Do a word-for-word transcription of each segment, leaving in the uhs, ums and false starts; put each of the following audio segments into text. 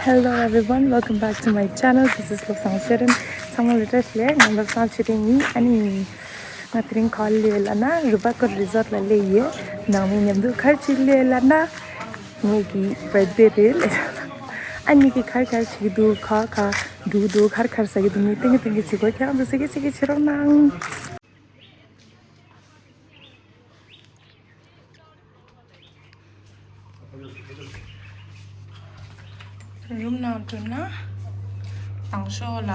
Hello everyone, welcome back to my channel. This is Lobsang Sharon. ཚང་མ་ལ་བཀྲ་ཤིས་བདེ་ལེགས། ང་Lobsang Sharon ཡིན། ཨ་ནི་ང་དེ་རིང་ག་པར་སླེབས་ཡོད་ལབ་ན་Rubber Coral Resort ལ་སླེབས་ཡོད། ནང་མི་མཉམ་དུ་ག་རེ་བྱེད་སླེབས་ཡོད་ལབ་ན་ངེད་ཀྱི་birthday རེད། ཨ་ནི་གི་ག་རེ་ག་རེ་བྱེད་ཀྱི་འདུག་ག་ག་འགྲོ་གི་འདུག་ག་རེ་ག་རེ་ཟ་གི་འདུག་ངས་སྟོན་གི་སྟོན་གི་བྱེད་དགོས། ཁྱེད་རང་ཚོ་གཟིགས་གི་གཟིགས་གི་བྱེད་རོགས་གནང་། རུམ་ནང་འགྲོ་ན་ལང་ཤོག་ལ་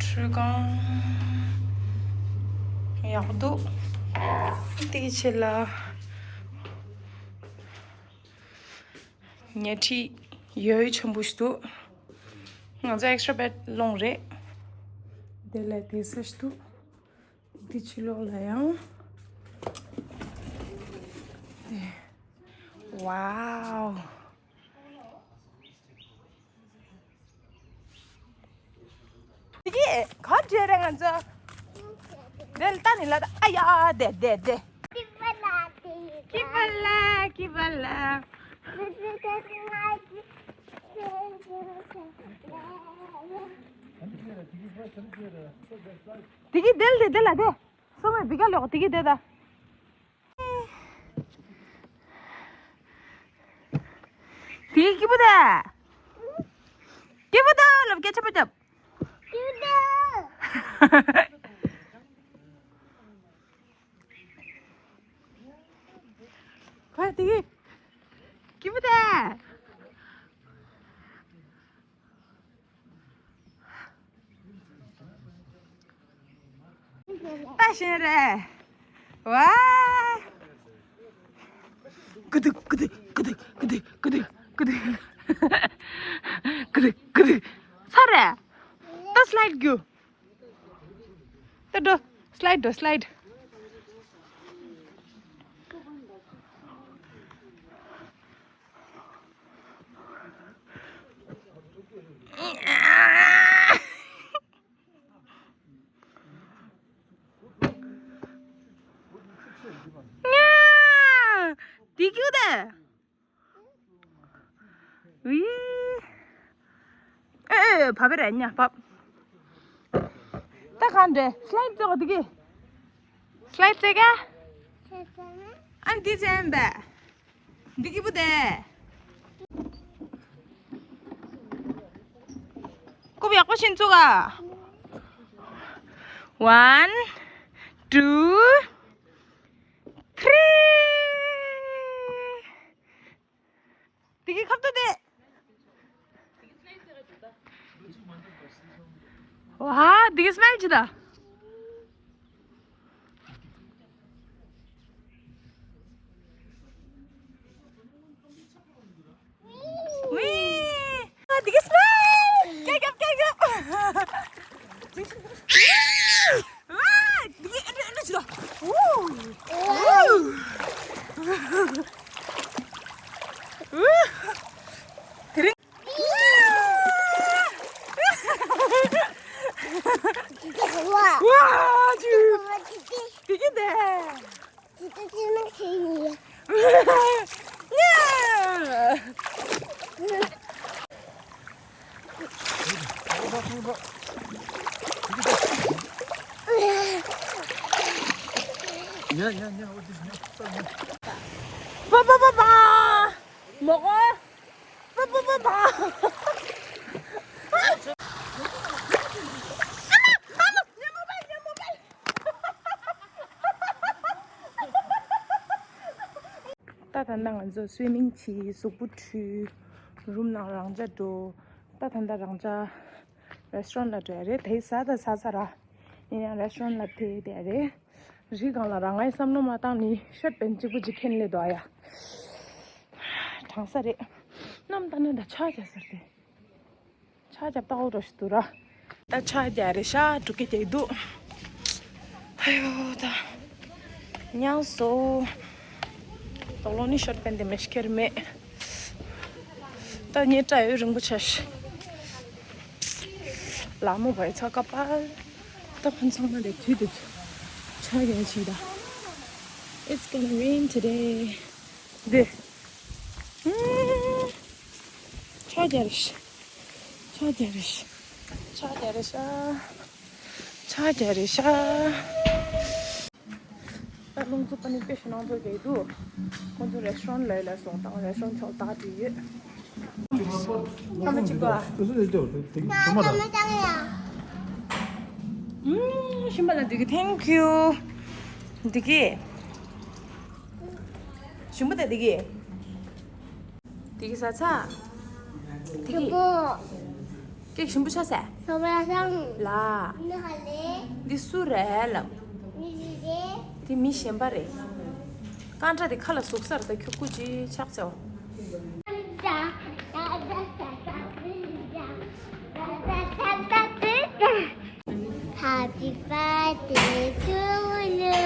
ཁྲུས་ཁང་ཡག་པོ་འདུག་དེའི་ཕྱི་ལ་ཉལ་ཁྲི་ཡོད་ཆེན་པོ་ཞིག་འདུག་ང་ཚོ་extra bed སློང་རེད། དེ་ལ་དེ་ས་ཞིག་འདུག་འདི་ཕྱི་ལོགས་ལ་ཡང་། དེ། Wow། དེ་གི་ག་འདྲ་རེད་ང་ཚོ། དེ་ལ་ལྟ་ནི་ལ་ད། ཨ་ཡ་དེ་དེ་དེ། ཀི་བ་ལ་ཀི་བ་ལ། དེ་གི་དེ་ལ་དེ་དེ་ལ་དེ། སོ་མའི་བི་ག་ལོག་དེ་གི་དེ་ད། དེ་གི་སྐྱིད་པོ་དེ། སྐྱིད་པོ་དེ་ལབ་སྐད་ཆེན་པོ་རྒྱབ། སྐྱིད་པོ་དེ། ཁོ་དེ་གི་སྐྱིད་པོ་དེ། ད་ཤེས་རེད། ཝ། ཀུ་དུ་ཀུ་དུ་ཀུ་དུ། ཚར་རེད། ད་slide རྒྱུ། ད་འགྲོ། slide འགྲོ་slide། ང་། དེ་ཀྱུ་དེ། ཝི། ཨེ་ཨེ་བབས་པ་རེད་ཉ་བབས། ད་གང་འདྲ་slide རྩེ་ག་དེ་གི། slide རྩེ་ག་ཨ་འདི་རྩེ་ཡིན་པས། འདི་སྐྱིད་པོ་དེ། རྐུབ་ཡག་པོ་ཞིག་བཙུགས་ཨ། One, two, three། དེ་གི་ཁ་ཐུག་དེ། ཝ། དེ་གི་smile ཅི་ད། ཝི། ཨ་དེ་གི་smile། ཀྱག་ཀྱག་ཀྱག་ཀྱག་ཝ། དེ་གི་ཨ་ཨ་ཅི་ད། ཝུ། ཝུ། ཝུ། དེ་རིང་། ཝ། ཝ་ཅུ། དེ་གི་དེ། ཉ་ཉ་ཉ། འོ་དེ་ཉ། ས་ཉ། པ་པ་པ་པ། མོ་གོ། པ་པ་པ་པ། ད་ད་ལྟ་ང་ཚོ་swimming བྱས། གཟུགས་པོ་འཁྲུས། རུམ་ནང་རང་འཇགས་འགྲོ། ད་ད་ལྟ་རང་འཇགས་restaurant ལ་འགྲོ་ཡ་རེད། དེ་ཟ་ད་ཟ་ཚར་ར། ཡིན་ཡང་restaurant ལ་དེ་དེ་རེད། རི་སྒང་ལ་རང་ངའི་བསམ་བློ་མ་བཏང་ནི་ཤོད་པན་གཅིག་པུ་གཅིག་ཁྱེར་སླེབས་འདུག་ཨ་ཡ། གྲང་ས་རེད། གནམ་ལྟ་ན་ད་ཆ་རྒྱག་ས་རེད། ཆ་རྒྱག་ཏག་འགྲོ་ཞིག་འདུག་ར། ད་ཆ་རྒྱག་རེད་ཤག་འགྲོ་གི་རྒྱག་འདུག་ཨ་ཡོ་ད། ཉལ་སོང་། དོག་ལོ་ནི་ཤོད་པན་དེ་མེ་ཤི་ཁེར་མེད། ད་ཉེ་དྲ་ཡོད་རིང་པོ་ཆ་ཤི། ལ་མོ་བའི་ཚ་ཀ་པལ། ད་ཕན་ཚང་མ་དེ་དུས་དུས། ཆ་རྒྱག་ཕྱིན་ད། It's gonna rain today. དེ། ཧུམ། ཆ་ ཆ་རྒྱ་རེ་ཤ། ཆ་རྒྱ་རེ་ཤ། ཆ་རྒྱ་རེ་ཤ། ཆ་རྒྱ་རེ་ཤ། ད་རླུང་འཚུབ་པ་ནི་དཔེ་ཞེ་སྣང་ཚོགས་ཀྱི་འདུག་ཁོང་ཚོ་རེ་སི་ཊོ་རན་ལ་ལ་སོང་དང་རེ་སི་ཊོ་རན་ཕྱོགས་ད་བྲིས་ཡོད། ཁ་མ་གཅིག་པ། ཨུམ། ཞིམ་པ་ལ་འདི་གི། Thank you། འདི་གི། ཞིམ་པོ་དང་འདི་གི། དེ་གི་ཟ་ཚ། དེ་གི། ཞིམ་པོ། ཀེག་ཞིམ་པོ་ཆགས་སེ། སོ་མ་སང་། ལ། ནི་ཧ་ལེ། འདི་སུ་རེད་ལབ། ནི་ཞི་རེད། དེ་མི་གཞན་པ་རེད། རྐང་ཁྲ་དེ་ཁ་ལ་ཟུག་ས་རེད། ད་ཁྱོད་སྐུ་ཅི་ཆགས་སེ་བ། Happy birthday to you.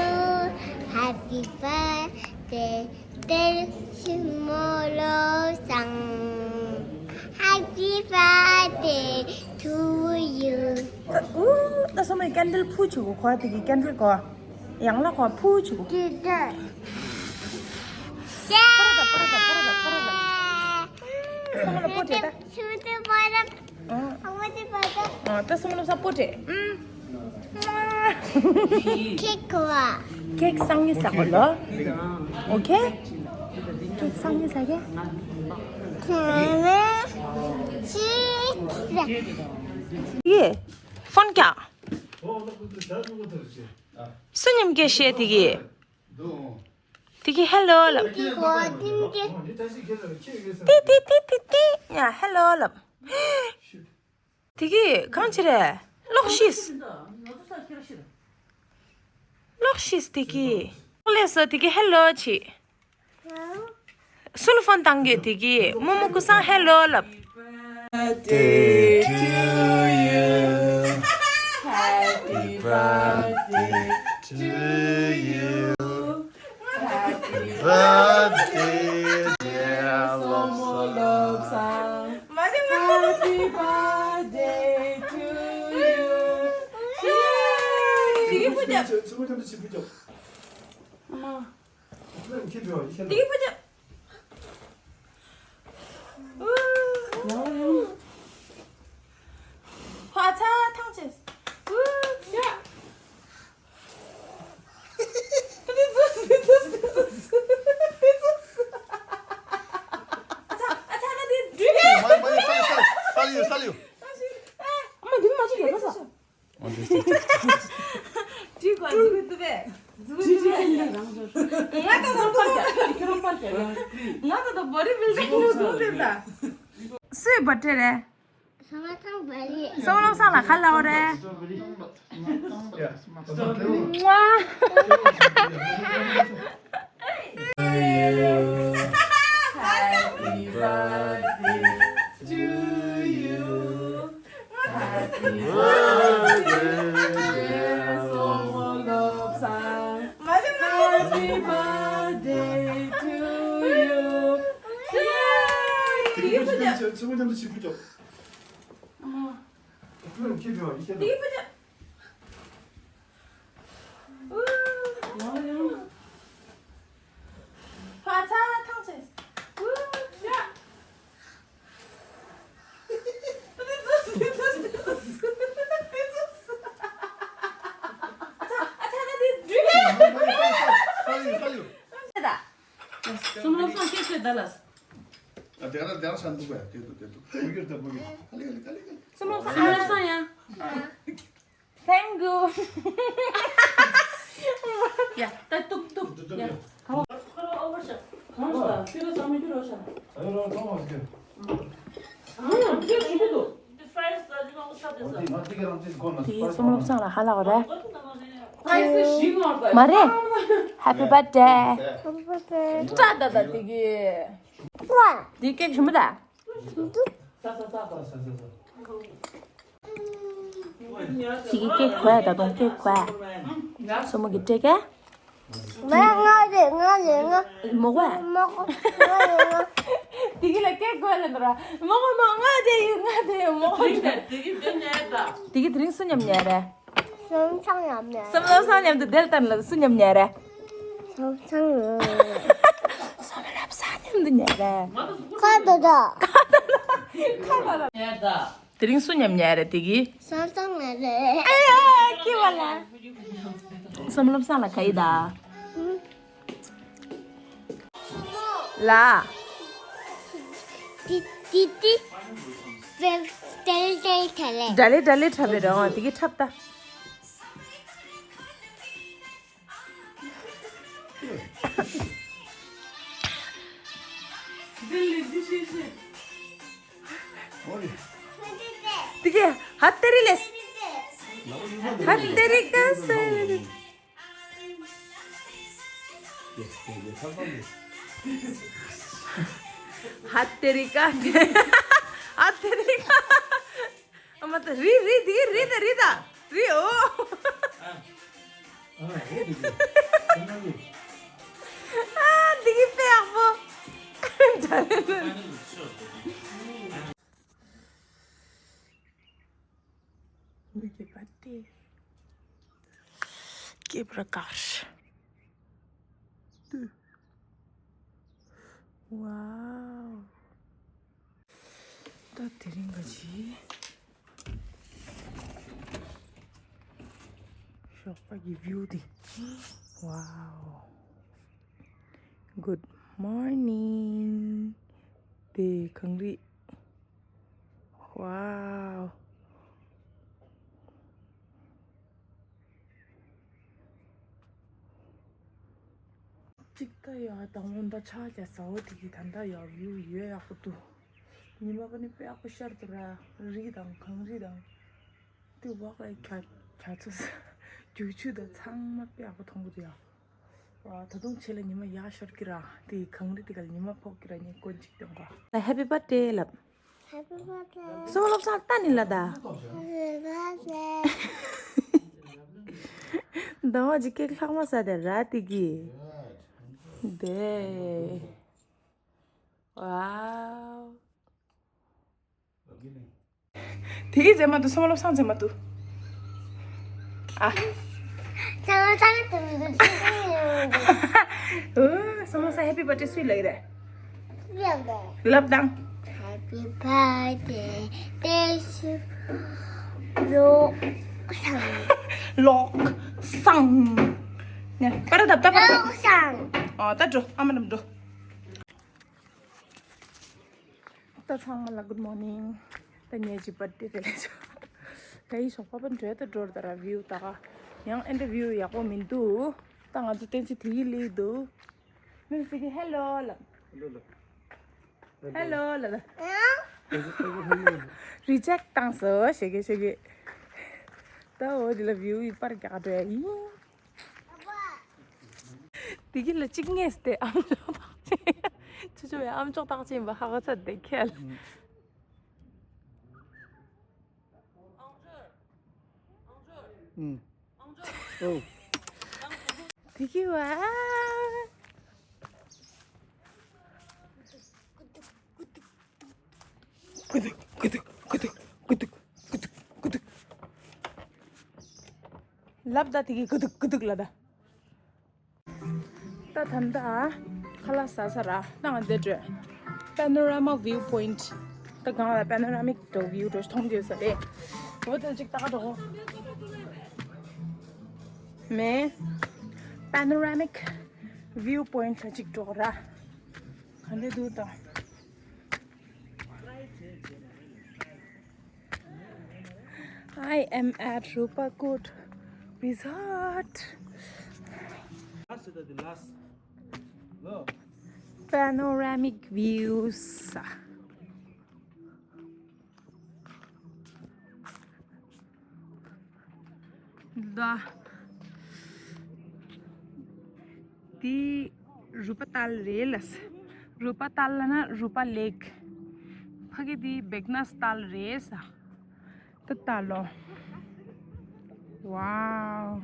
Happy birthday. དེར་ཆུ་མོ་བློ་བཟང་། Happy birthday to you། ཨུ། ད་སོ་མའི་ཀན་ཌལ་ཕུ་བྱུག་གོ། ཁོ་དེ་གི་ཀན་ཌལ་གོ། ཡང་ལ་ཁོ་ཕུ་བྱུག་གོ། ཀན་ཌལ། པ་ར་ད་པ་ར་ད་པ་ར་ད་པ་ར་ད། སོ་མ་ལ་པོ་ཏྲེ་ད། ཆུ་དེ་པ་ར། ཨ། ཨ་མ་ཅི་པ་ད། ཨ། ད་སོ་མ་ལ་ས་པོ་ཏྲེ། ཨུམ། ཁེག་གོ་བ། ཁེག་སང་ཉིན་ཟ་གོ་ལོ། ཨོ་ཁེ། ཁེག་སང་ཉིན་ཟ་གེ། ཁེ་ཅི་ཟ། ཡེ། ཕོན་ཀྱང་། སུ་ཉམས་སྐད་བཤད་དེ་གི། དེ་གི་ཧེ་ལོ་ལབ། ཏི་ཏི་ཏི་ཏི་ཏི། ཡ་ཧེ་ལོ་ལབ། དེ་གི་གང་ཅི་རེད། ལོག་ཤིས། ལོག་ཤིས་དེ་གི། ལོག་ལས་སོ་དེ་གི་ཧེ་ལོ་ཆི། སུ་ལ་ཕོན་བཏང་གི། དེ་གི་རྨོ་མོ་ཀུ་སང་ཧེ་ལོ་ལབ། Birthday to you. Happy birthday to you. Happy birthday, dear Lobsang. Happy birthday to you. དེ་གི་ཕུ་རྒྱབ། དེ་གི་ཕུ་རྒྱབ། ཕ་ཚ་ཐང་ཆེ། ཡ། ཨ་ཚ་ཨ་ཚ་ན་དེ་འདྲུད་པས། མ་མ་ཡ་ས་ལི་ས་ལི་ས་ལི་ཡོད། ཨ་མ་འདི་མ་ཅིག་ཡོད་པ་ས། འདྲུད་གོ་འཛུགས་ཐུབ་པས། འཛུགས་ཐུབ་པས། ང་ད་ད་ཁྱོད་རང་པར་ཁྱོད་རང་པར་ཁྱོད་རང་། ང་ད་ད་བོ་ཌི་བིལ་ཌར་ཡོད་འདུག་དེ་ད། སུའི་བར་ཐི་ཌེ་རེད། ས་མ་ཐང་བ་རེད། སོ་མ་ལོ་སང་ལ་ཁ་ལ་འོ་རེད། Happy birthday to you. Happy birthday, dear Songwon Lobsang. Happy birthday to you. ཕ་ཚ་ཐང་ཆེ། སོ་མ་ལོ་སང་སྐད་ཆོད་ད་ལ། ཨ། དེ་ག་ན་དེ་ག་ན་ཤ་འདུག་པས། དེ་འདུག་དེ་འདུག་མུ་གེར་ད་མུ་གེར། ཧ་ལེ་ཧ་ལེ་ཧ་ལེ་ཧ་ལེ། སོ་མ་ལོ་སང་ཡ། Thank you། ཡ་ད་ཏུག་ཏུག་ཡ། དེ་སོ་མ་ལོ་སང་ལ་ཧ་ལ་གོ་རེད། མ་རེད། Happy birthday། ཏྲ་ད་ད་དེ་གི། དེ་ཀེག་ཞིམ་པོ་ད། དེ་གི་ཀེག་གོ་ཡ། ད་དུང་ཀེག་གོ་ཡ། སོ་མོ་གི་སྤྲད་ཀ། ང་ང་རེད་ང་རེད་ང་། མོ་གོ་ཡ། མོ་གོ་ང་རེད་ང་། དེ་གི་ལ་ཀེག་གོ་ཡ་ལ་འདོར་བ། མོ་གོ་མོ་ང་དེ་ཡིན་ང་དེ་ཡིན་མོ་གོ། དེ་གི་དེ་ནས་ད། དེ་གི་དེ་རིང་སུ་མཉམ་ཉལ་རེད། སོམ་ཚང་མཉམ་ནས། སོམ་ལབ་སང་མཉམ་དུ་དེར་བཏང་ལ་སུ་མཉམ་ཉལ་རེད། སོམ་ཚང་། སོམ་ལབ་སང་མཉམ་དུ་ཉལ་རེད། ཁ་དོ་དོ། ཁ་དོ་དོ། དེ་རིང་སུ་མཉམ་ཉལ་རེད་དེ་གི། བསམ་བསམ་ང་རེད། ཨ་ཡ་ཁྱི་བ་ལ། བསམ་བློ་བསམ་ལ་ག་ཡི་ད། ལ། ཏི་ཏི་ཏི། ཏེལ་ཏེལ་ཏེལ་ཏེལ། འདྲ་ལེ་འདྲ་ལེ་འཁྲབ་པའི་རང་དེ་གི་འཁྲབ་ད། དེ་གི་ཧ་ཏེ་རི་ལེས། ཧ་ཏེ་རི་ཀ་སེ། ཧ་ཏེ་རི་ཀ། ཧ་ཏེ་རི་ཀ། ཨ་མ་ད་རི་རི་དེ་རི་ད་རི་ད་རི་ཨོ། ཨ་འདི་གི་དཔེ་ཡག་པོ། འདི་གི་པ་ཏི། ཀེ་པྲ་ཀར། ཝའོ། ད་དེ་རིང་ག་ཅི། ཞོགས་པ་གི་བིའུ་དེ། ཝའོ། Good morning. དེ་གངས་རི། ཝའོ། གཅིག་ད་ཡ་དང་པོ་འདི་ཆ་རྒྱ་ས་འོ་དེ་གི་ད་ལྟ་ཡ་བིའུ་ཡོད་ཡག་པོ་འདུག་ཉི་མ་པ་ནི་དཔེ་ཡག་པོ་ཤར་འདུག་ར། རི་དང་གངས་རི་དང་། དེ་འོག་ལ་གྱ་གྱ་ཚོ་རྒྱུག་ཆུ་དང་ཚང་མ་དཔེ་ཡག་པོ་མཐོང་གི་འདུག་ཡ། ཨ། ད་དུང་ཆེ་ལ་ཉི་མ་ཡག་ཤར་གི་ར། དེ་གངས་རི་དེ་ག་ལ་ཉི་མ་ཕོག་གི་ར། ངས་སྐོར་གཅིག་སྟོན་ག་ལ་ཧེ་པི་བར་ཐི་ཌེ་ལབ། Happy birthday. སོ་ལོག་ས་ལྟ་ནི་ལ་ད། Happy birthday. ཟླ་བ་ཅིག་ཀེག་ལྷག་མ་ས་དེ་ར་དེ་གི། དེ། ཝའོ། དེ་གི་མཛེས་མ་འདུག་སོ་ལོག་ས་མཛེས་མ་འདུག་ཨ། ཚང་མ་ཚང་མ་དུ་མི་འདུག་ཨོ། སོ་ལོག་ས་ཧེ་པི་བར་ཐི་ཌེ་སུས་ལབ་ཀྱི་རེད། ལབ་དང་། Happy birthday to you. ལོག་སང་། ལོག་སང་། ནས་པར་ད་ད་པར། ལོག་སང་། ཨ་ད་འགྲོ། ཨ་མ་ནམ་འགྲོ། ད་ཚང་མ་ལ་good morning. ད་ངའི་ཅི་བར་ཐི་ཌེ་རེད་ལས་ཆོག་ད་ཡི་ཞོགས་པ་པ་འགྲོ་ད་འགྲོ་ད་ར་བིའུ་ད་ག་ཡང་ཨེ་འདྲ་བིའུ་ཡག་པོ་མི་འདུག་ད་ང་ཚོ་བསྟན་ཚེ་དེ་ཡི་ལི་འདུག་མི་སི་གི་ཧེ་ལོ་ལབ། ཧེ་ལོ་ལབ། ཧེ་ལོ་ལབ། རི་ཇེག་བཏང་སོ་ཞེ་གི་ཞེ་གི་ད་འོ་དེ་ལ་བིའུ་ཡི་པར་རྒྱག་འགྲོ་ཡ་ཡིན། དེ་གི་ལ་གཅིག་ངེས་ཏེ་ཨམ་ཅོག་ཐག་ཆེན། ཆུ་ཆུ་བའི་ཨམ་ཅོག་ཐག་ཆེན་པ་ཧ་གོ་ཚ་བསྡད་ཁྱེད། ཨུམ། ཨོ། དེ་གི་བ། ཀུ་ཏུག་ཀུ་ཏུག་ཀུ་ཏུག་ཀུ་ཏུག་ཀུ་ཏུག་ཀུ་ཏུག་ཀུ་ཏུག་ལབ་ད། དེ་གི་ཀུ་ཏུག་ཀུ་ཏུག་ལབ་ད། ད་ད་ལྟ་ཁ་ལག་ཟ་ས་ར། ད་ང་འདི་འགྲོ། Panorama view point. ད་གང་ལ་panoramic་འགྲོ་view་འགྲོ་མཐོང་རྒྱུ་ས་རེད། འོ་ད་ཅིག་ད་ག་འགྲོ། མེ་panoramic view point་ལ་ཅིག་འགྲོ་ར། ག་འདྲ་འདུག་ད། I am at Rupakot Resort. Last, the last. No. Panoramic views. ད། འདི་རུ་པ་ཏལ་རེད་ལ། རུ་པ་ཏལ་ལ་ན་རུ་པ་ལེག་ཕ་གི་འདི་བེག་ནས་ཏལ་རེད་ས། ད་ཏལ་ལོ། ཝའོ།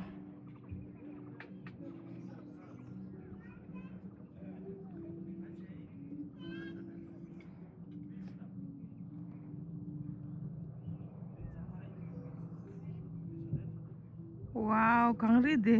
ཝའོ། གངས་རི་འདི།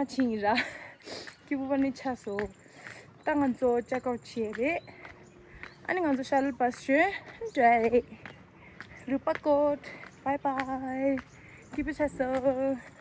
ང་ཕྱིན་ཡིན་ར། སྐྱིད་པོ་པ་ནི་ཆགས་སོང་། ད་ང་ཚོ་ཅེག་ཨའུཊ་བྱེད་རེད། ཨ་ནི་ང་ཚོ་ཤ་ལ་བྷ་སི་བྱོན་འགྲོ་ཡ་རེད། རུ་པ་ཀོཊ། བྷའི་བྷའི། སྐྱིད་པོ་ཆགས་སོང་།